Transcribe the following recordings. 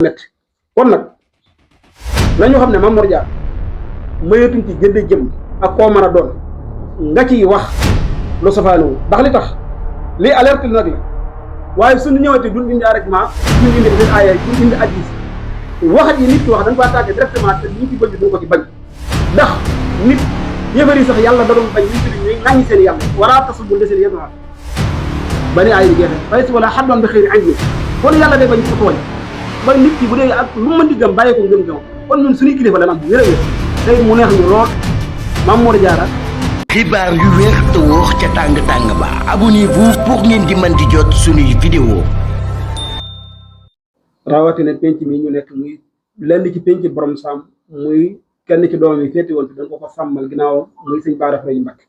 metti kon nag nañu xam ne Mame Mor Diarra mayatuñ ci jënd jëm ak koo mën a doon nga ciy wax lu safaanoo ndax li tax lii alerte nag la waaye suñu ñëwatee duñ indi directement duñ indi seen aaya duñ indi hadiis wax ji nit ki wax da nga ko attaqué directement te ñu ci bëgg du ko ci bañ ndax nit yëfar yi sax yàlla da doon bañ ñu ci ñuy ŋàññi seen yàlla wala tasubbu seen yàlla ba ni ay yi jeexe fay si wala xaddoon bi xëy na añ kon yàlla day bañ ko tooñ ba nit ki bu dee ak lu mën di gëm bàyyi ko ngëm gëm kon ñun suñuy kilifa la am bu wér a wér tey mu neex ñu lool Mame Mor Diarra xibaar yu wér te wóor ca tàng tàng ba abonnez-vous pour ngeen di mën di jot suñuy vidéo rawatina penc mi ñu nekk muy lenn ci penc borom Sam muy kenn ci doom yi féeti woon fi dañ ko sàmmal ginnaawam muy sëñ Bara Fay Mbacké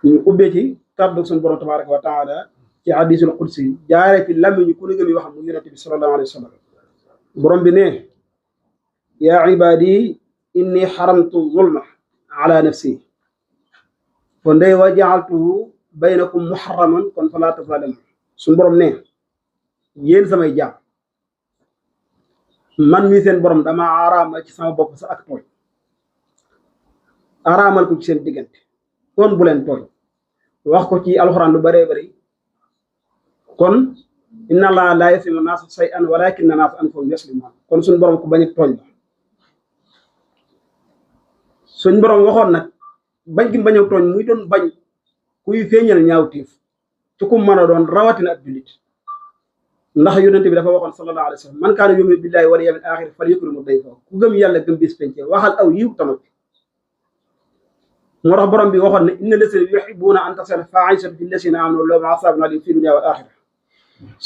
ñu ubbee ci kàddu suñu borom tabaraka wa taala ci hadisul qudsi jaaree ci làmmiñu ku ne gëm yi waxam mu yonente bi sallallahu alayhi wa sallam borom bi ne yaa ibadi inni xaramtu zulma ala nafsi kon ndey wa jaaltuhu baynakum muharraman kon fala tazalamu suñu borom ne yéen samay jaam man mii seen borom dama araamal ci sama bopp sa ak tooñ araamal ko ci seen diggante kon bu leen tooñ wax ko ci alxuraan lu bëree bëri kon inna allaha laa yaslimu naasa shay'an walakinna naasa anfusahum yaslimuun kon suñ borom ku bañ a tooñ la suñ borom waxoon nag bañ gi bañ a tooñ muy doon bañ kuy feeñal ñaawteef ci ku mën a doon rawatina ab jullit ndax yonente bi dafa waxoon sallallahu alayhi wa sallam man kaana yu'minu billahi wal yawmil aaxir falyukrim dayfahu ku gëm yàlla gëm bis penc waxal aw yiw tamit moo tax borom bi waxoon ne inna lasina yuhibbuuna an tasila faahisatu fi lasina aamanu lahum azaabun aliim fi dunya wal aaxira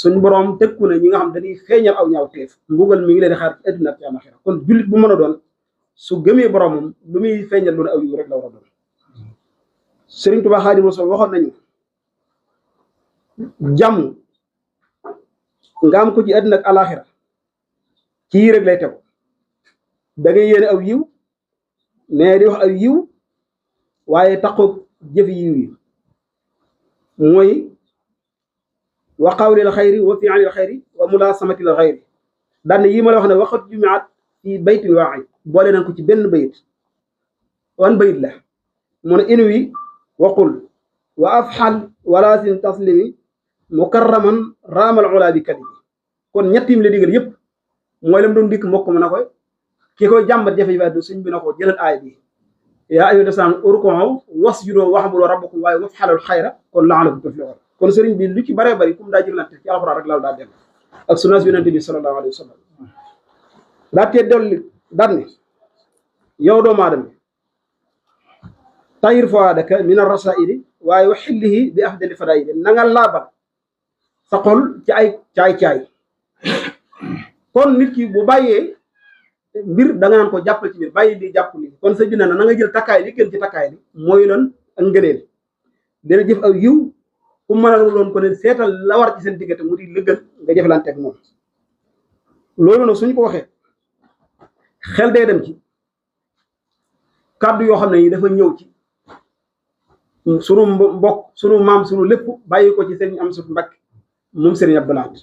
suñ borom tëkku na ñi nga xam dañuy feeñal aw ñaawteef mbugal mi ngi leen di xaar ci àddina ak ci àllaxira kon jullit bu mën a doon su gëmee boromam lu muy feeñal lu ne aw yiw rek la war a doon Sëriñ Tuubaa Xaadimu Rasuul waxoon nañu jàmm nga am ko ci àddina ak àllaxira ci yi rek lay tegu da ngay yéene aw yiw ne di wax aw yiw waaye taxoog jëfi yiw yi mooy wa qawlil xayri wa fi'lil xayri wa mulaasamatil xayri daan yi ma la wax ne waxat jumiat fi baytin waaxid boole nañ ko ci benn bayit wan bayit la mu ne inwi waqul wa afxal walaasin taslimi mukarraman raamal ula bi kadi kon ñettim la digal yëpp mooy lam doon dikk mbokk mu na koy ki koy jàmbat jafe-jafe du suñ bi na ko jëlal aay bi yaa ayyuha llaziina urkuu wasjuduu wa'budu rabbakum waaye waf'alul xayra kon la'allakum tuflihuun kon sëriñ bi lu ci bëree bëri kum daa jëflante ci alxuraan rek laal daa dem ak sunnaas yonent bi sallallahu alayhi wa sallam daa tee dolli daan ne yow doomu aadama tahhir fu'aadaka mina rasaa'ili waaye wa xillihi bi afdali fadaa'ili na nga laabal sa xol ci ay caay-caay kon nit ki bu bàyyee mbir da nga naan ko jàppal ci mbir bàyyi di jàpp li kon sa junne na nga jël takkaay li gën ci takkaay li mooy loon ak ngëneel dina jëf aw yiw ku mën a loon ko ne seetal la war ci seen diggante mu di lëggal nga jëflante ak moom loolu nag suñu ko waxee xel day dem ci kàddu yoo xam ne yi dafa ñëw ci sunu mbokk sunu maam sunu lépp bàyyi ko ci sëriñ Amsatu Mbakke moom sëriñ Abdou Lahad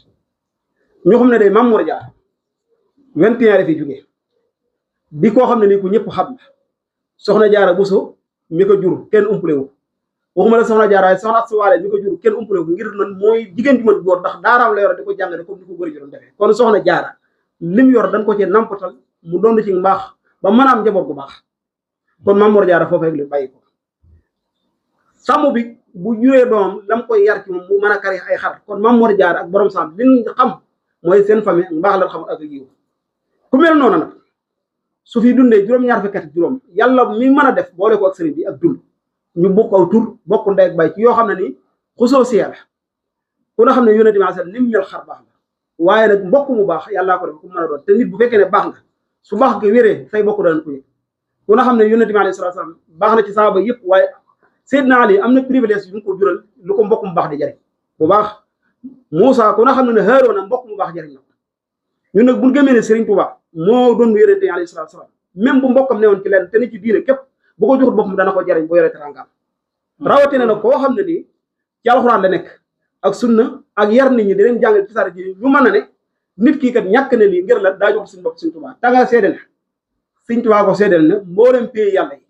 ñu xam ne day Mame Mor Diarra 21 fi jógee di koo xam ne ni ku ñëpp xam la soxna Jaara Buso mi ko jur kenn umpale wu waxuma la soxna Jaara waaye soxna Asta Waale mi ko jur kenn umpale wu ngir nan mooy jigéen di mën góor ndax daaraam la yor di ko jàngale comme ni ko góor ji doon defee kon soxna Jaara lim yor dañ ko ci nampatal mu doon ci mbaax ba mën a am njaboot bu baax kon Mame Mor Diarra foofu rek li bàyyi ko sàmm bi bu juree doomam lam koy yar ci moom mu mën a kari ay xar kon Mame Mor Diarra ak borom Sam liñ xam mooy seen famille mbaax la xam ak yiw ku mel noonu nag su fi dundee juróom-ñaar fukki at juróom yàlla mi mën a def boole ko ak sëriñ bi ak dund ñu bokk aw tur bokk ndey ak bay ci yoo xam ne ni xusoo siya la ku na xam ne yonent bi sallallahu alayhi wasallam ni mu mel xar baax la waaye nag mbokk mu baax yàllaa ko def ku mën a doon te nit bu fekkee ne baax nga su baax nga wéree say bokk daan ko yëg ku na xam ne yonent bi sallallahu alayhi wasallam baax na ci saaba yëpp waaye Seydina Ali am na privilège yu mu ko jural lu ko mbokk mu baax di jariñ bu baax Moussa ku na xam ne Haaruna mbokk mu baax jariñ na ñun nag buñ gëmee ne Serigne Touba moo doon yonent bi alayhi salaatu salaam même bu mbokkam newoon ci leen te ni ci diine képp bu ko joxut boppam dana ko jariñ bu yore teraangaam rawatina nag koo xam ne nii ci alxuraan la nekk ak sunna ak yar nit ñi di leen jàngal ci saara ji ñu mën a ne nit kii kat ñàkk na lii ngir la daa jox suñu bopp Sëñ Tuubaa tanga seede na Sëñ Tuubaa ko seedeel na mboolem pay yàlla yi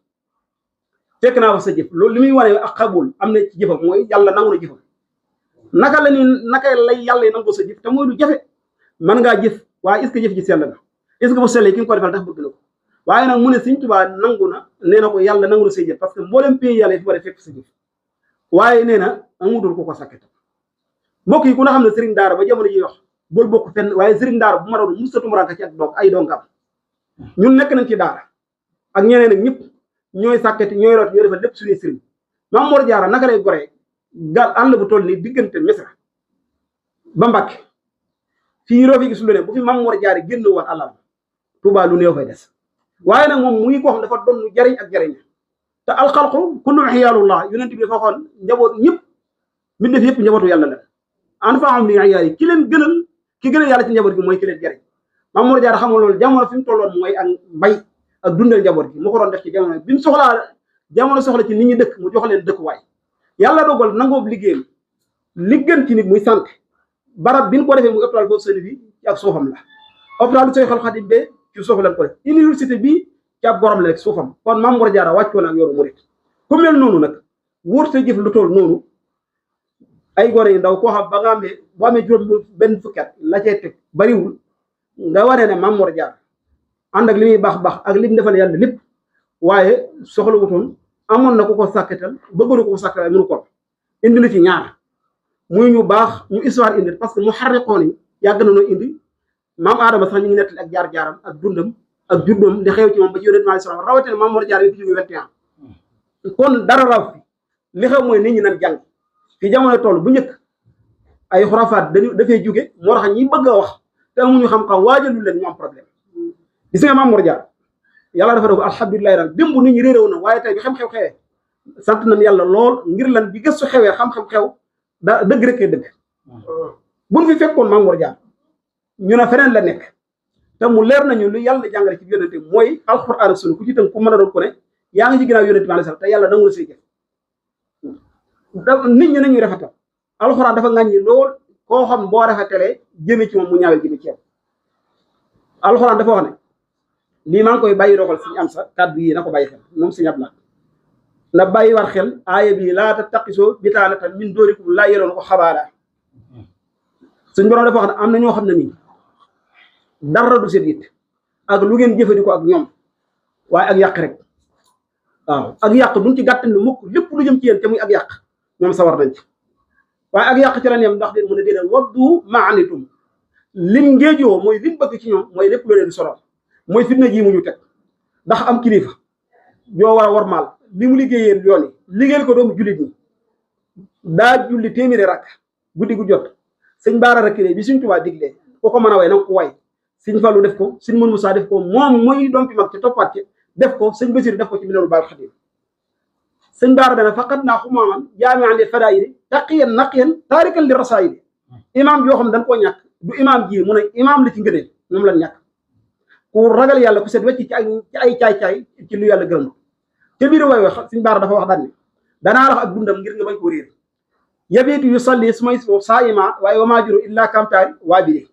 fekk naa ko sa jëf loolu li muy wane ak xabul am na ci jëfam mooy yàlla nangu na jëfam naka lay yàlla yi nangoo sa jëf te mooy lu jafe mën ngaa jëf waaye est-ce que jëf ji sell na est-ce que bu sellee ki nga ko defal tax bëgg na ko waaye nag mu ne Sëñ Tuubaa nangu na nee na ko yàlla nangu na say jëf parce que mboolem pay yàlla yi fi war a fekk sa jëf waaye nee na amutul ko ko sàkketa mbokk yi ku na xam ne sëriñ daara ba jamono ji wax bool bokk fenn waaye sëriñ daara bu ma doon mustatum ranka ci ak doog ay dongam ñun nekk nañ ci daara ak ñeneen ak ñëpp ñooy sàkketi ñooy root ñooy defal lépp suñuy sëriñ Maam Mor Jaara naka lay goree gal àll bu toll nii diggante Misra ba Mbàkke fii roo fi gis lu ne bu fi Maam Mor Jaara génn woon àllal Tuubaa lu néew fay des waaye nag moom muy koo xam dafa doon jariñ ak jariñ te alxalqu kullu xiyaalullah yonent bi dafa waxoon njaboot ñëpp mi def yëpp njabootu yàlla la anfaahum li iyaali ki leen gënal ki gënal yàlla ci njaboot gi mooy ki leen jariñ Maam Mor Jaara xamul loolu jamono fi mu tolloon mooy ak mbay ak dundal njaboot gi mu ko doon def ci jamono bi mu soxlaa jamono soxla ci nit ñi dëkk mu jox leen dëkkuwaay yàlla dogal nangoob liggéeyam li gën ci nit muy santé barab bi ñu ko defee muy hôpital boobu seen bi ci ak suufam la hôpital Seex Xaadim be ci suuf lañ ko def université bi ci ab gorom la rek suufam kon Maam Mor Jaara wàccoon ak yoonu murit ku mel noonu nag wóor sa jëf lu toll noonu ay gone yu ndaw koo xam ba nga amee boo amee juróom benn fukki at la cay teg bariwul nga wane ne Maam Mor Jaara ànd ak li muy baax ak li mu defal yàlla lépp waaye soxla wutoon amoon na ku ko sàkkatal bëggoon ko sàkkatal mënu ko indi na ci ñaar muy ñu baax ñu histoire indi parce que mu xarriqoon yi yàgg na noo indi maam Adama sax ñu ngi nettali ak jaar-jaaram ak dundam ak juddoom li xew ci moom ba ci yonent bi sallallahu alayhi wasallam rawatina Maam Mor Jaara yi fi jóge 21 kon dara raw fi li xew mooy nit ñi nan jàng fi jamono toll bu njëkk ay xurafaat dafay jóge moo tax ñi bëgg a wax te amuñu xam-xam waajalu leen ñu am problème gis nga Maam Mor Jaara yàlla dafa def alhamdulilahi ran démb nit ñi réeréw na waaye tey bi xam-xam xewee sant nañ yàlla lool ngir lan bi gëstu xewee xam-xam xew da dëgg rek dëgg buñ fi fekkoon Maam Mor Jaara ñu ne feneen la nekk te mu leer nañu lu yàlla jàngale ci yonente mooy alxuraan ak sunna ku ci tënk ku mën a doon ko ne yaa ngi ci ginnaaw yonente bi alayhi salaam te yàlla nangu la say jëf nit ñi nañuy rafetal alxuraan dafa ŋàññi lool koo xam boo rafetalee jëme ci moom mu ñaawel jëme ci yow alxuraan dafa wax ne lii maa ngi koy bàyyi doxal Sëñ Amsa kàddu yi na ko bàyyi xel moom Sëñ Abdu Lahat na bàyyi war xel aaya bi laa tattaxisoo bitaanatan min doorikum laa yeloon ko xabaara suñ borom dafa wax ne am na ñoo xam ne nii dara du seen it ak lu ngeen jëfandikoo ak ñoom waaye ak yàq rek waaw ak yàq duñ ci gàttal lu mukk lépp lu jëm ci yéen te muy ak yàq ñoom sawar nañ ci waaye ak yàq ci la neem ndax déen mën a déedéet waddu maanitum lim ngéejoo mooy lim bëgg ci ñoom mooy lépp loo leen sonal mooy fitna ji mu ñu teg ndax am kilifa yoo war a warmaal li mu liggéeyee yoon yi liggéeyal ko doomu jullit ñi daa julli téeméeri rakk guddi gu jot sëñ Baara Rakkile bi Sëñ Tuubaa diglee ku ko mën a way nanga ko way Sëñ Fallu def ko Sëñ Mën Musaa def ko moom mooy dompi mag ci toppaat ci def ko Sëñ Basiru def ko ci Minanul Baaqil Xadiim sëñ Baara dana faqat naa xumaaman jaami'an li fadaa'ili taqiyan naqiyan taarikan li rasaa'ili imaam yoo xam dañ koo ñàkk du imaam ji mu ne imaam la ci ngëneel moom lañ ñàkk ku ragal yàlla ku set wecc ci ay caay-caay ci lu yàlla gërëm ca biir way wax Sëñ Baara dafa wax daan ne danaa wax ak dundam ngir nga bañ ko réer yabiitu yusalli su may saa'ima waaye wa maa juru illaa kamtaari waabiri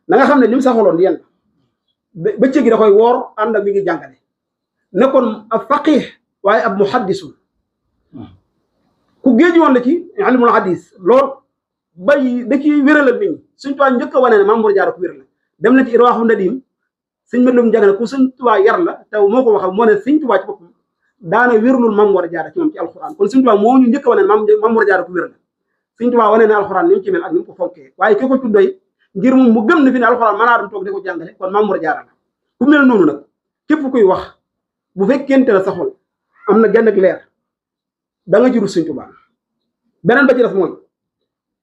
na nga xam ne li mu saxaloon yenn bëccëg gi da koy woor ànd ak mi ngi jàngale nekkoon ab faqih waaye ab muhaddisul ku géeju woon la ci ilmul hadis lool bay da ciy wéralal nit ñi Sëñ Tuubaa njëkk a wane ne Maam Mor Jaara ku wér la dem na ci Irwaaxu Nadim sëñ Madlum Jagana ku Sëñ Tuubaa yar la te moo ko waxal moo ne Sëñ Tuubaa ci boppam daana wérlul Maam Mor Jaara ci moom ci alxuraan kon Sëñ Tuubaa moo ñu njëkk a wane ne Maam Mor Jaara ku wér la Sëñ Tuubaa wane ne alxuraan ni mu ci mel ak ni mu ko fonkee waaye ki ko tuddoy ngir moom mu gëm ne fi ne alxuraan mën naa dem toog di ko jàngale kon Maam Mor Jaara la ku mel noonu nag képp kuy wax bu fekkente ne sa xol am na genn ak leer da nga ci rus Sëñ Tuubaa beneen ba ci def mooy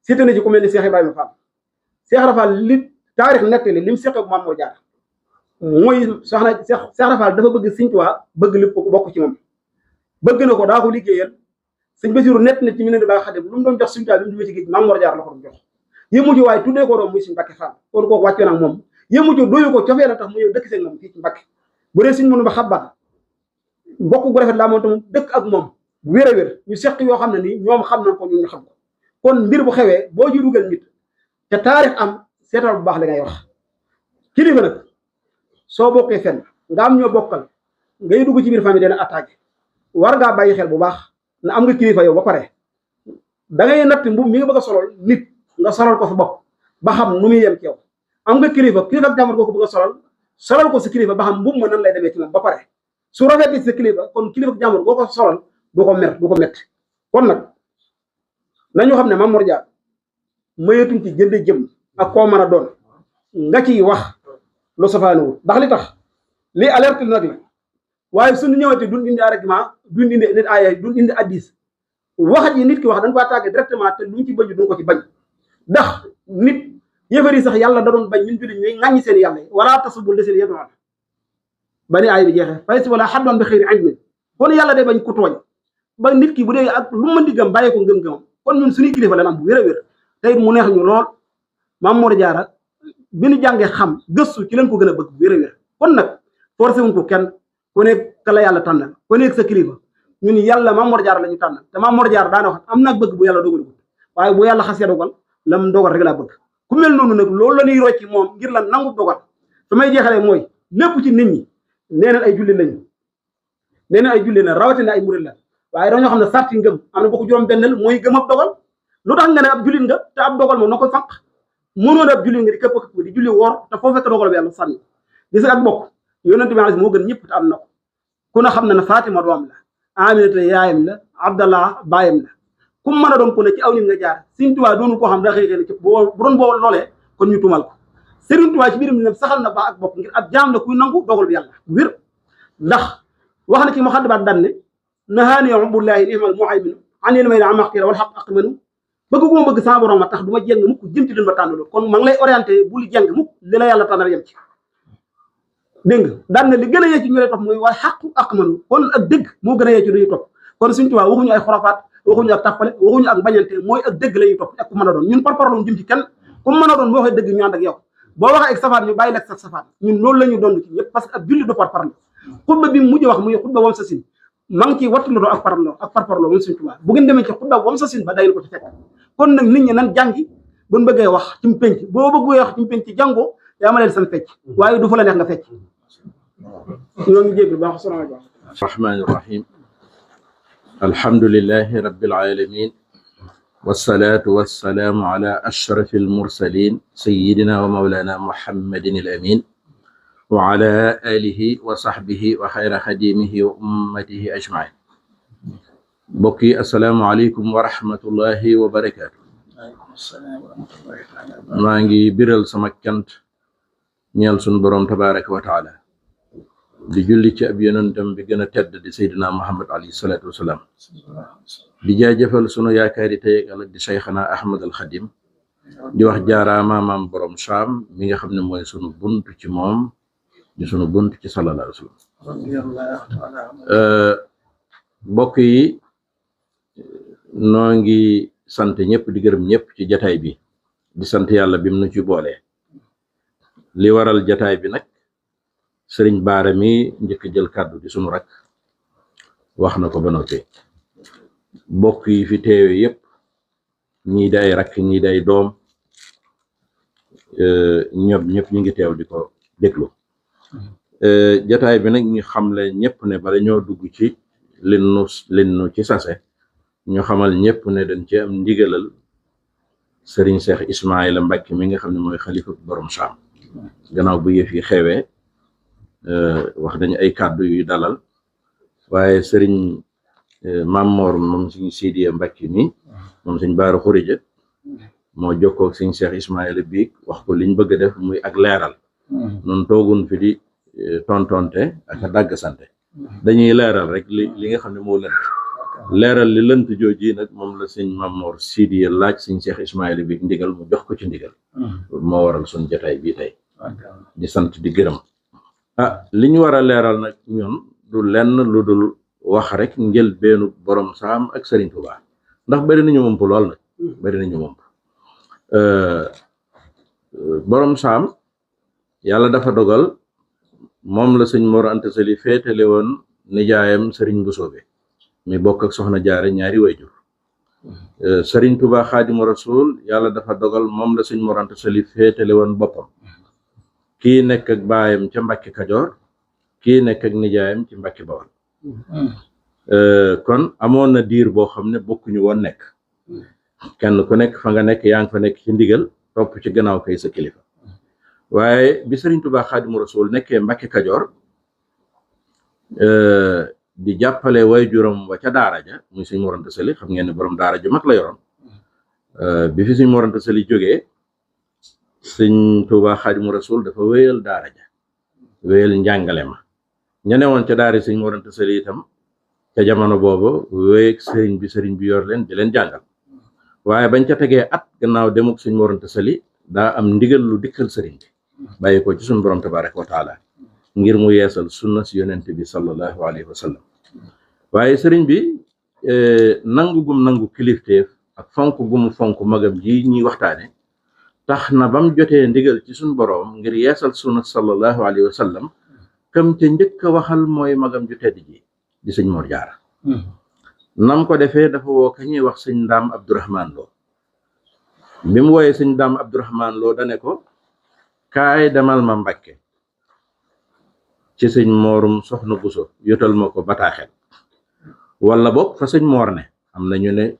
seete na ci ku mel ni Cheikh Ibrahima Fall Cheikh Rafal li taarix nettali li mu seqee ak Maam Mor Jaara mooy soxna Cheikh Rafal dafa bëgg Sëñ Tuubaa bëgg lépp bokk ci moom bëgg na ko daa ko liggéeyal Sëñ Basiru nett na ci Minanul Baaqil Xadiim lu mu doon jox Sëñ Tuubaa bi mu duggee ci géej Maam Mor Jaara la ko doon jox yëmu ci waaye tuddee ko doom muy Sëñ Mbàkke Fall kon kooku wàcce na ak moom yëmu ci doyu ko cofee la tax mu ñëw dëkk seen moom fii ci Mbàkke bu dee Sëñ Mënu ba xabaat bokk gu rafet laa moom tam dëkk ak moom wér a wér ñu seq yoo xam ne nii ñoom xam nañ ko ñun ñu xam ko kon mbir bu xewee boo ji dugal nit te taarix am seetal bu baax li ngay wax kilifa nag soo bokkee fenn nga am ñoo bokkal ngay dugg ci biir famille dana attaqué war ngaa bàyyi xel bu baax na am nga kilifa yow ba pare da ngay natt mbubb mi nga bëgg a solol nit nga solal ko sa bopp ba xam nu muy yem ci yow. am nga kilifa ak jàmbur koo ko bëgg a solal ko sa kilifa ba xam mbubb ma nan lay demee ci moom ba pare su rafetee sa kilifa kon kilifa ak jàmbur boo ko solal du ko metti kon nag nañu xam ne Mame Mor Diarra mayetuñ ci jënd jëm ak koo mën a doon nga ciy wax lu safaanowul ndax li tax lii alerte nag la waaye suñu ñëwatee duñ indi argument duñ indi nit aaya duñ indi addis wax ji nit ki wax dañ ko attaqué directement te luñ ci bañ duñ ko ci bañ ndax nit yëfar yi sax yàlla da doon bañ ñun jullit ñuy ŋàññi seen yàlla yi wala tasubul deseen yédoon ba ni aay bi jeexee fay si wala xaddoon bi xëyri ilmin kon yàlla day bañ ku tooñ ba nit ki bu dee ak lu mën di gëm bàyyi ko ngëm-ngëmam kon ñun suñuy kilifa la am bu wér a wér tey mu neex ñu lool Mame Mor Diarra bi ñu jàngee xam gëstu ci leen ko gën a bëgg bu wér a wér kon nag forcé wuñ ko kenn ku nekk ka la yàlla tànnal ku nekk sa kilifa ñun yàlla Mame Mor Diarra la ñu tànnal te Mame Mor Diarra daana wax am naa bëgg bu yàlla dogal waaye bu yàlla xasee dogal lam dogal rek laa bëgg ku mel noonu nag loolu la ñuy rocc ci moom ngir la nangu dogal su may jeexalee mooy lépp ci nit ñi nee nañ ay jullit lañu nee nañ ay jullit la rawatina ay murid la waaye dañoo xam ne sarti ngëm am na boo ko juróom bennel mooy gëm ab dogal lu tax nga ne ab jullit nga te ab dogal moom na koy fànq mënoon ab jullit nga di këpp di julli woor te foo fekk dogal bi yàlla sànni gis nga ak bokk yonent bi moo gën ñëpp te am na ko ku ne xam na ne Fatima doom la Aminata yaayam la Abdallah baayam la ku mën a doon ko ne ci aw nit nga jaar Sëriñ Tuubaa doonul koo xam da xëy xëy ci bu doon boo loolee kon ñu tumal ko Sëriñ Tuubaa ci biiram ne saxal na baax ak bokk ngir ab jaam la kuy nangu dogal bi yàlla wér ndax wax na ci mu xaddibaat daan ne nahaani ubullahi ni'mal muhaymin anil may na amaqira wal xaq aqmanu bëgg gu ma bëgg sama borom a tax du ma jeng mukk jëm ci leen ma tànnaloo kon ma ngi lay orienté bul jeng mukk li la yàlla tànnal yem ci dégg nga daan ne li gën a yee ci ñu lay topp mooy wal xaqu aqmanu kon ak dëgg moo gën a yee ci duñuy topp kon Sëriñ Tuubaa waxuñu ay xurafaat waxuñu ak tàppale waxuñu ak bañante mooy ak dëgg la ñuy topp ak ku mën a doon ñun par parole jëm ci kenn ku mën a doon boo waxee dëgg ñu ànd ak yow boo waxee ak safaan ñu bàyyi la ak sa safaan ñun loolu la ñu doon ci ñëpp parce que ab julli du par parole xutba bi mujj wax muy xutba wam sa sin ma ngi ci wattuloo ak parparloo moom Sëriñ Tuubaa bu ngeen demee ci xutba wam sa sin ba day ko ci fekk kon nag nit ñi nan jàngi buñ bëggee wax ci mu penc boo bëggee wax ci mu penc jàngoo yaa ma leen seen fecc waaye du fa la neex nga fecc ñoo ngi jéglu baax salaamaaleykum rahmaani rahim alhamdulillahi rabbil alamin wassalatu wassalaamu ala ashrafi almursalin sayidina wa mawlana muhammadin al amin wa ala alihi wa sahbihi wa xayra xadimihi wa ummatihi ajmain mbokk yi assalaamu aleykum wa rahmatullahi wa barakaatu maa ngi biral sama cant ñeel sunu boroom tabaraka wa taala di julli ci ab yonentam bi gën a tedd di Seydina Muhammad alayhi salaatu wasalaam di jaajëfal sunu yaakaari tey ak ëllëg di Cheikhana Ahmad al Xadim di wax jaaraama maam borom saam mi nga xam ne mooy sunu bunt ci moom di sunu bunt ci sallallahu alayhi wa sallam mbokk yi noo ngi sant ñëpp di gërëm ñëpp ci jataay bi di sant yàlla bim nu ci boole li waral jataay bi nag sëriñ Baara mi njëkk jël kàddu di sunu rak wax na ko ba noppi bokk yi fi teewe yëpp ñii day rak ñii day doom ñoom ñëpp ñu ngi teew di ko déglu jataay bi nag ñu xamle ñëpp ne bala ñoo dugg ci linnu ci sase ñu xamal ñëpp ne dañ ci am ndigalal sëriñ Cheikh Ismaïla Mbacke mi nga xam ne mooy xalifa borom saam gannaaw bu yëf yi xewee wax nañu ay kàddu yu dalal waaye sëriñ Mame Mor moom suñu Sidiya Mbacke mi moom suñ Baara Xurija moo jokkoo ak suñ Cheikh Ismaïla biig wax ko liñ bëgg a def muy ak leeral noonu toogun fi di tontonte ak a dàgg sante dañuy leeral rek li nga xam ne moo lënt leeral li lënt jooji nag moom la sëñ Mame Mor Sidiya laaj suñ Cheikh Ismaïla biig ndigal mu jox ko ci ndigal moo waral suñ jotaay bii tey di sant di gërëm li ñu war a leeral nag ñun du lenn lu dul wax rek njël beenu borom saam ak Serigne Touba ndax bari nañu momp lool nag bari nañu momp borom saam yàlla dafa dogal moom la sëñ Mor Anta Sali féetale woon nijaayam Serigne Bousso mi bokk ak soxna Jaare ñaari wayjur Serigne Touba Xaadimu Rasuul yàlla dafa dogal moom la sëñ Mor Anta Sali féetale woon boppam kii nekk ak baayam ca Mbàkke Kajoor kii nekk ak nijaayam ci Mbàkke Bawol kon amoon na diir boo xam ne bokkuñu woon nekk kenn ku nekk fa nga nekk yaa ngi fa nekk ci ndigal topp ci gannaaw kay sa kilifa waaye bi Sëriñ Tuubaa Xaadimu Rasuul nekkee Mbàkke Kajoor di jàppale waajuram wa ca daara ja muy Sëñ Mor Anta Sali xam ngeen ne borom daara ju mag la yoroon bi fi Sëñ Mor Anta Sali jógee Sëñ Tuubaa Xaadimu Rasuul dafa wéyal daara ja wéyal njàngale ma ña ne woon ca daara Sëñ Mor Anta Sali itam ca jamono boobu wéy sëriñ bi yor leen di leen jàngal waaye bañ ca tegee at gannaaw demuk Sëñ Mor Anta Sali daa am ndigal lu dikkal sëriñ bi bàyyi ko ci suñu borom tabaraka wa taala ngir mu yeesal sunna si yonent bi sallallahu alayhi wa sallam waaye sëriñ bi nangu gum nangu kilifteef ak fonk gumu fonk magam ji ñuy waxtaane tax na bam jotee ndigal ci suñu borom ngir yeesal sunna sallallahu alayhi wa sallam kam ca njëkk a waxal mooy magam ju tedd ji di Sëñ Mor Jaara nam ko defee dafa woo ka ñuy wax Sëñ Ndaam Abdourahman Lo bi mu wooyee Sëñ Ndaam Abdourahman Lo dane ko kaay demal ma Mbàkke ci Sëñ Moorum Soxna Buso yotal ma ko bataaxel wala boog fa Sëñ Moor ne am na ñu ne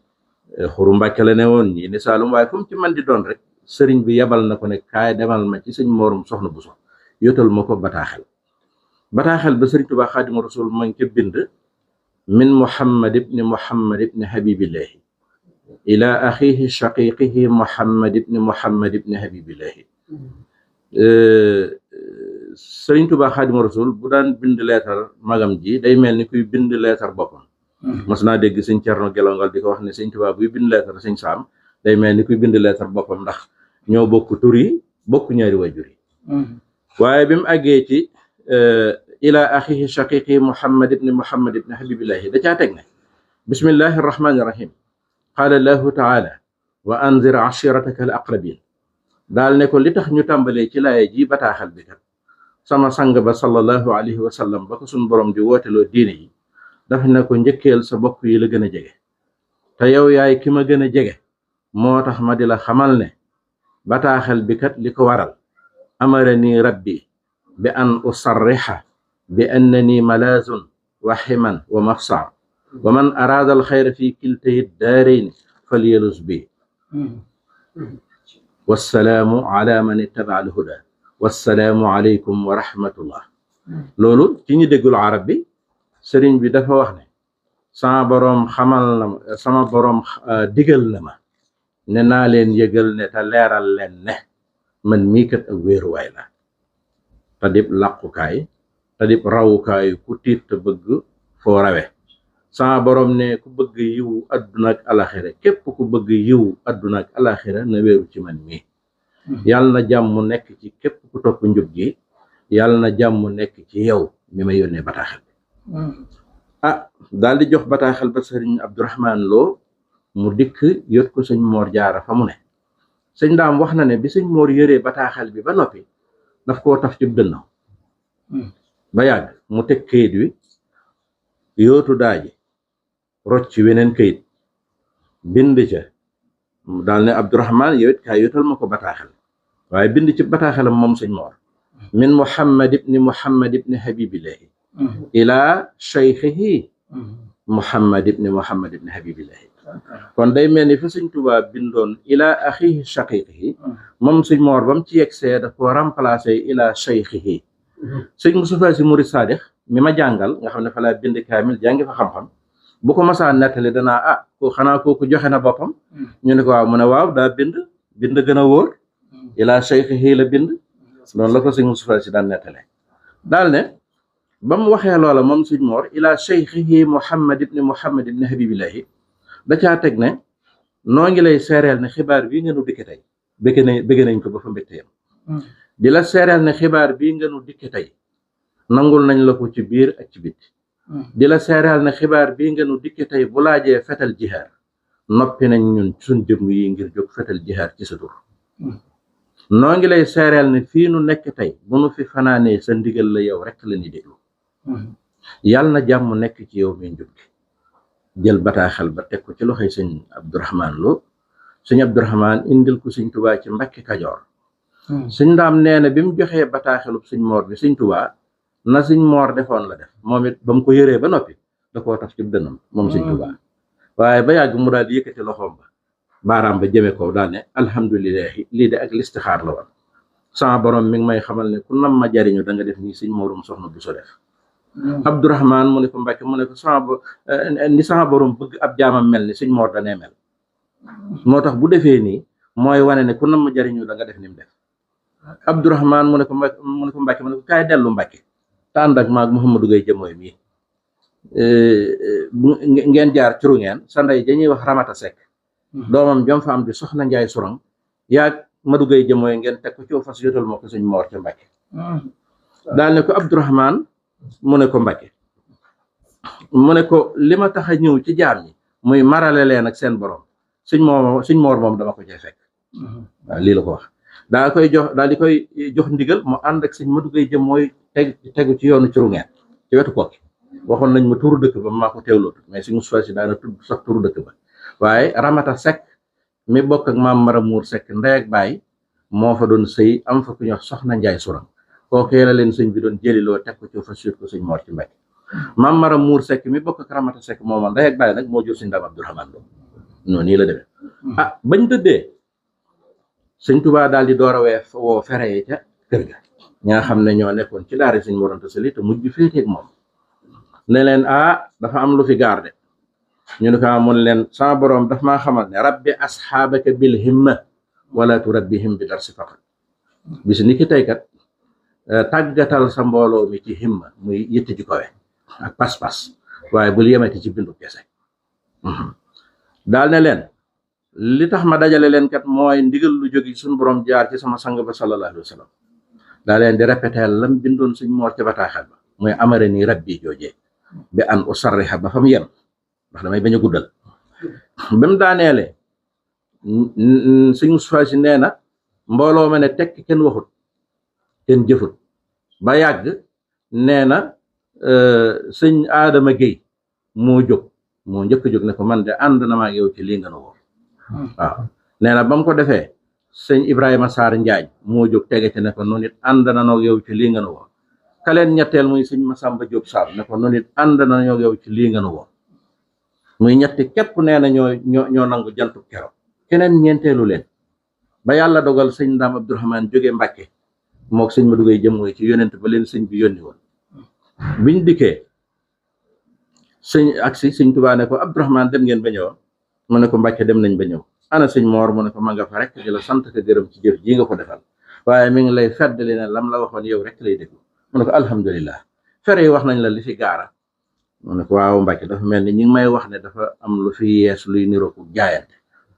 Xuru Mbàkke la ne woon ñii ne Saalum waaye fu mu ci man di doon rek sëriñ bi yebal na ko ne kaay demal ma ci Sëñ Moorum Soxna Buso yotal ma ko bataaxel ba Sëriñ Tuubaa Xaadimu Rasuul ma ngi ca bind min Muhammad ibni Habibillahi ila axihi shaqiqihi Muhammad ibni Habibillahi Sëriñ Tuubaa Xaadimu Rasuul bu daan bind leetar magam ji day mel ni kuy bind leetar boppam mas naa dégg Sëñ Cerno Gelongal di ko wax ne Sëñ Tuubaa buy bind leetar Sëñ Saam day mel ni kuy bind leetar boppam ndax ñoo bokk tur yi bokk ñaari waajur yi waaye bi mu àggee ci ila axihi shaqiqi Muhammad ibni Habibillahi da caa teg ne bismillahi arrahmani irrahim qaala allahu taala wa anzir ashirataka al aqrabin daal ne ko li tax ñu tàmbalee ci laaya ji bataaxal bi kat sama sang ba sallallahu alayhi wa sallam ba ko suñ borom di wooteloo diine yi daf ne ko njëkkeel sa bokk yi la gën a jege te yow yaay ki ma gën a jege moo tax ma di la xamal ne bataaxal bi kat li ko waral amarani rabbi bi an usarrixa bi annani malaazun wa ximan wa mafsa wa man araada al xayra fi kiltayi daarayni falyalus bi wassalaamu ala man ittaba al huda wassalaamu aleykum wa rahmatullah loolu ci ñi déggul arab bi sëriñ bi dafa wax ne sama boroom xamal na sama boroom digal na ma ne naa leen yëgal ne te leeral leen ne man mii kat ak wéeruwaay la te dib làqukaay te dib rawukaay ku tiit te bëgg foo rawe sama boroom ne ku bëgg yiw adduna ak alaxira képp ku bëgg yiw adduna ak alaxira na wéeru ci man mii yàlla na jàmm nekk ci képp ku topp njub gi yàlla na jàmm nekk ci yow mi ma yónnee bataaxal bi daal di jox bataaxal ba sëriñ Abdourahman Lo mu dikk yot ko Sëñ Moor Jaara fa mu ne Sëñ Ndaam wax na ne bi Sëñ Moor yëree bataaxal bi ba noppi daf koo taf ci dënn ba yàgg mu teg kayit wi yootu daaji rocc ci weneen kayit bind ca daal ne Abdourahman yow it kaay yotal ma ko bataaxal waaye bind ci bataaxalam moom Sëñ Moor min Muhammad ibni Habibillahi ila shaykhihi Muhammad ibni Habibillahi kon day mel ni fa Sëñ Tuubaa bindoon ila axihi shaqiqihi moom Sëñ Moor bam ci yegsee daf ko remplacé ila shaykhihi Sëñ Mustafaa Si Murid Saadix mi ma jàngal nga xam ne fa laa bind kaamil jàngi fa xam-xam bu ko masaa nettali danaa ko xanaa kooku joxe na boppam ñu ne ko waaw mu ne waaw daa bind gën a wóor ila shaykhihi la bind noonu la ko Sëñ Mustafaa Si daan nettale daal ne ba mu waxee loola moom Sëñ Moor ila shaykhihi Muhammad ibni Habibillahi da caa teg ne noo ngi lay seereel ne xibaar bii nga nu dikke tey bëgg nañ ko ba fa mbégte yam di la seereel ne xibaar bii nga nu dikke tey nangul nañ la ko ci biir ak ci bitti di la seereel ne xibaar bii nga nu dikke tey bu laajee fetal jihaar noppi nañ ñun suñ jëmm yi ngir jóg fetal jihaar ci sa tur noo ngi lay seereel ne fii nu nekk tey bu nu fi fanaanee sa ndigal la yow rek la ñuy déglu yàlla na jàmm nekk ci yow mi njub gi jël bataaxal ba teg ko ci loxoy Sëñ Abdourahman Lo Sëñ Abdourahman indil ko Sëñ Tuubaa ci Mbàkke Kajoor sëñ Ndaam nee na bi mu joxee bataaxelub sëñ Moor bi sëñ Tuubaa na sëñ Moor defoon la def moom it ba mu ko yëree ba noppi da koo taf ci dënnam moom sëñ Tuubaa waaye ba yàgg mu daal di yëkkati loxoom ba baaraam ba jëme ko daal ne alhamdulilahi lii de ak listixaar la woon sama borom mi ngi may xamal ne ku nam ma jariñu da nga def nii sëñ Moorum soxna bu so def Abdourahman mu ne ko Mbàkke mu ne ko ni sama borom bëgg ab jaamam mel ni sëñ Moor danee mel moo tax bu defee nii mooy wane ne ku nam ma jariñu da nga def ni mu def Abdourahman mu ne ko Mbàkke mu ne ko kaay dellu Mbàkke te ànd ak maag Mouhamadou Gueye jëmooy mii ngeen jaar curu ngeen sa ndey dañuy wax Ramata Seck doomam jom fa am di soxna Njaay Surang yaag Madou Gueye jëmooy ngeen teg ko ci fas yotal moo ko sëñ Moor ca Mbàkke daal ne ko Abdourahman mu ne ko Mbàkke mu ne ko li ma tax a ñëw ci jaam ñi muy marale leen ak seen borom sëñ Moor moom dama ko cay fekk waaw lii la ko wax daal di koy jox ndigal mu ànd ak sëñ Madou Gueye jëmooy tegu ci yoonu curu ngeen ci wetu Kokki waxoon nañ ma turu dëkk ba maa ko teewlootu mais si Moustapha si daana tudd sax turu dëkk ba waaye Ramata Seck mi bokk ak maam Mara Muur Seck ndey ak baay moo fa doon sëy am fa ku ñuy wax soxna Njaay Surang kookee la leen sëñ bi doon jëliloo teg ko ci fa suut ko sëñ Moor ci Mbàkke maam Mara Muur Seck mi bokk ak Ramata Seck mooma ndey ak baay nag moo jur sëñ Ndaam Abdourahmane doom noonu nii la demee bañ tëddee sëñ Tuubaa daal di door a woo fere yi ca kër ga ñaa xam ne ñoo nekkoon ci daara sëñ Mor Anta Sali te mujj féeteeg moom ne leen dafa am lu fi garde ñu ne ko mun leen sama borom daf maa xamal ne rabbi asxaabaka bil himma wala turabbihim bi darsi faqat bis ni ki tey kat tàggatal sa mbooloo mi ci himma muy yitte ji kowe ak pas-pas waaye bul yemati ci bindu kese daal ne leen li tax ma dajale leen kat mooy ndigal lu jóge suñu borom jaar ci sama sang ba sallallahu alayhi wa sallam daa leen di répéter lam bindoon suñ Moor ca bataaxal ba muy amare nii rabbi joojee bi an usarriha ba fa mu yem ndax damay bañ a guddal ba mu daaneele sëñ Moustapha Sy nee na mbooloo ma ne tekk kenn waxut kenn jëfut ba yàgg nee na sëñ Adama Gueye moo njëkk a jóg ne ko man de ànd na ma ak yow ci lii nga nu woo waaw nee na ba mu ko defee sëñ Ibrahima Sarr Njaañ moo jóg tege ci ne ko noonu it ànd na noog yow ci lii nga nu woo kaleen ñetteel muy sëñ Masamba Diop Sarr ne ko noonu it ànd na noog yow ci lii nga nu woo muy ñetti képp nee na ñoo nangu jantu kero keneen ñeenteelu leen ba yàlla dogal sëñ Ndaam Abdourahmane jóge Mbàkke mook sëñ Madou Gueye jëmooy ci yonent ba leen sëñ bi yónni woon biñ dikkee sëñ Tuubaa ne ko Abdourahmane dem ngeen ba ñëw mu ne ko Mbàkke dem nañ ba ñëw ana sëñ Moor mu ne ko ma nga fa rek di la sant ko gërëm ci jëf ji nga ko defal waaye mi ngi lay feddali ne lam la waxoon yow rek lay déglu mu ne ko alhamdulilah fere yi wax nañ la li fi gaara mu ne ko waaw Mbàkke dafa mel ni ñi ngi may wax ne dafa am lu fi yees luy niroo ko jaayante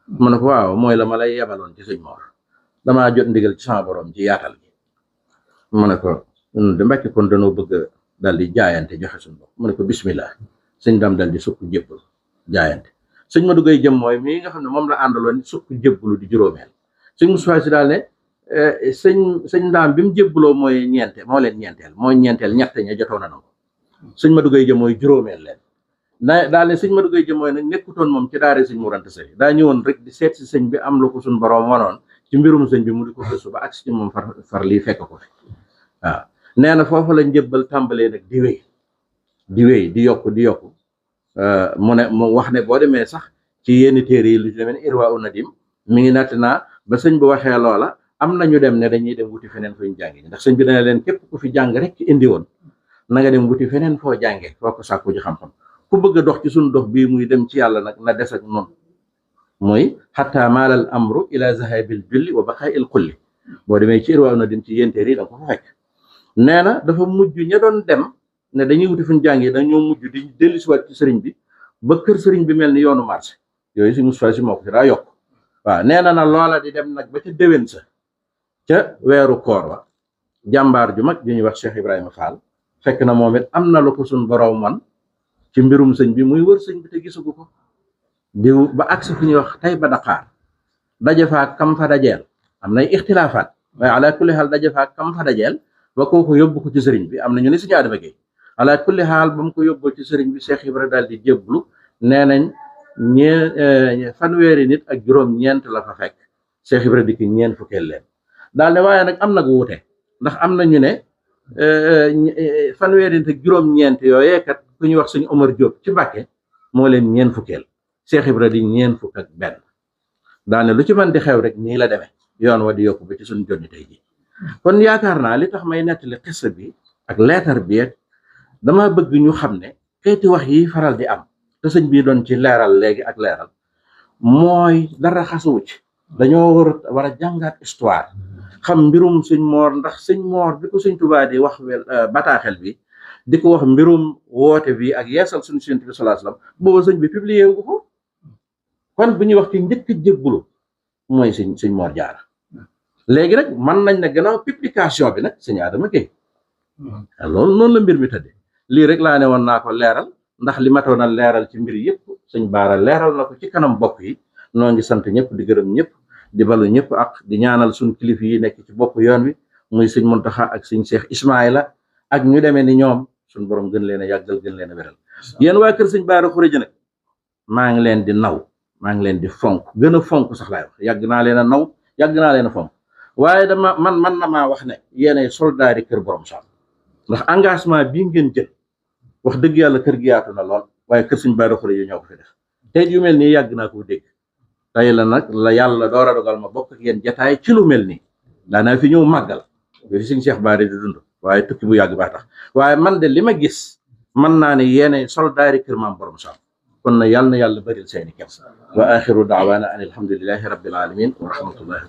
mu ne ko waaw mooy la ma lay yebaloon ci sëñ Moor damaa jot ndigal ci sama borom ci yaatal gi mu ne ko de Mbàkke kon danoo bëgg dal di jaayante joxe suñu bopp mu ne ko bismillah sëñ Dam dal di sukk jébbal jaayante sëñ Madou Gueye jëm mooy mii nga xam ne moom la àndaloon sukk jébbalu di juróomeel sëñ Moustapha Sy daal ne sëñ Ndaam bi mu jébbaloo mooy ñeenteel mooy ñeenteel ñett ña jotoon na ko sëñ Madou Gueye jëm mooy juróomeel leen daal ne sëñ Madou Gueye jëm mooy nag nekkutoon moom ci daara sëñ Mor Anta Sali daa ñëwoon rek di seet si sëñ bi am lu ko suñ borom wanoon ci mbirum sëñ bi mu di ko gëstu ba agsi ci moom far lii fekk ko fi waaw nee na foofu la njëbbal tàmbalee nag di wéy di yokku mu wax ne boo demee sax ci yenn téere yi lu ci demee ne Irwa u Nadim mi ngi natt naa ba sëñ bi waxee loola am na ñu dem ne dañuy dem wuti feneen fuñ jàngi ndax sëñ bi dana leen képp ku fi jàng rek ci indi woon na nga dem wuti feneen foo jànge foo ko sàkku ji xam-xam ku bëgg a dox ci suñu dox bii muy dem ci yàlla nag na des ak noonu mooy xataa maalal amru ila zahabil julli wa baqaa il kulli boo demee ci Irwa u Nadim ci yenn téere yi da nga ko fa fekk nee na dafa mujj ña doon dem ne dañuy wuti fuñ jàngee dañoo mujj di dellusiwaat ci sëriñ bi ba kër sëriñ bi mel ni yoonu marché yooyu si Moustapha Sy moo ko fi daa yokk waaw nee na loola di dem nag ba ca déwén sa ca weeru koor wa jàmbaar ju mag ju ñuy wax Cheikh Ibrahima Fall fekk na moom it am na lu ko suñ borom man ci mbirum sëñ bi muy wër sëñ bi te gisagu ko diw ba agsi fu ñuy wax tey ba Dakar daje faa kam fa dajeel am nay ixtilaafaat waaye ala kulli xaal daje faa kam fa dajeel ba kooku yóbbu ko ci sëriñ bi am na ñu ne Sëñ Adama Gueye ala kulli xaal ba mu ko yóbboo ci sëriñ bi Cheikh Ibra daal di jéblu nee nañ fanweeri nit ak juróom-ñeent la fa fekk Cheikh Ibra dikki ñeent fukkeel leen daal ne waaye nag am nag wuute ndax am na ñu ne fanweeri te juróom-ñeent yooyee kat ku ñuy wax sëñ Omar Diop ci Mbàkke moo leen ñeen fukkeel Cheikh Ibra di ñeen fukk ak benn daane lu ci mën di xew rek nii la demee yoon wa di yokku ba ci suñu jonni tey ji kon yaakaar naa li tax may nettali xissa bi ak leetar bi dama bëgg ñu xam ne xeeti wax yi faral di am te sëñ bii doon ci leeral léegi ak leeral mooy dara xasuwu ci dañoo war a jàngaat histoire xam mbirum sëñ Moor ndax sëñ Moor bi ko sëñ Tuubaa di wax bataaxel bi di ko wax mbirum woote bi ak yeesal suñu Yonent bi sallallahu alayhi wasallam booba sëñ bi publié wu ko kon bu ñuy wax ci njëkk jébbulu mooy sëñ Moor Jaara léegi nag mën nañ ne gannaaw publication bi nag sëñ Adama Gueye loolu noonu la mbir mi tëddee lii rek laa ne woon naa ko leeral ndax li matoon a leeral ci mbir yëpp sëñ Baara leeral na ko ci kanam bokk yi noo ngi sant ñëpp di gërëm ñëpp di balu ñëpp ak di ñaanal suñ kilifa yi nekk ci bopp yoon wi muy sëñ Muntaxa ak sëñ Cheikh Ismaïla ak ñu demee ni ñoom suñ borom gën leen a yàggal gën leen a wéral yéen waa kër sëñ Baara Xurëja nag maa ngi leen di naw maa ngi leen di fonk gën a fonk sax laay wax yàgg naa leen a naw yàgg naa leen a fonk waaye dama man na maa wax ne yéenay soldaari kër borom Saam ndax engagement bii ngeen jël wax dëgg yàlla kër gi yaatu na lool waaye kër sëñ Baara Xurëja ñoo ko fi def tey yu mel nii yàgg naa ko dégg tey la nag la yàlla door a dogal ma bokk ak yéen jataay ci lu mel nii daanaa fi ñëw màggal bi fi sëñ Cheikh Baara di dund waaye tukki bu yàgg baa tax waaye man de li ma gis mën naa ne yéenay soldaari kër maam borom Saam kon na yàlla bëril seeni kem wa axiru daawaana an alhamdulillahi rabbil alamin wa rahmatullahi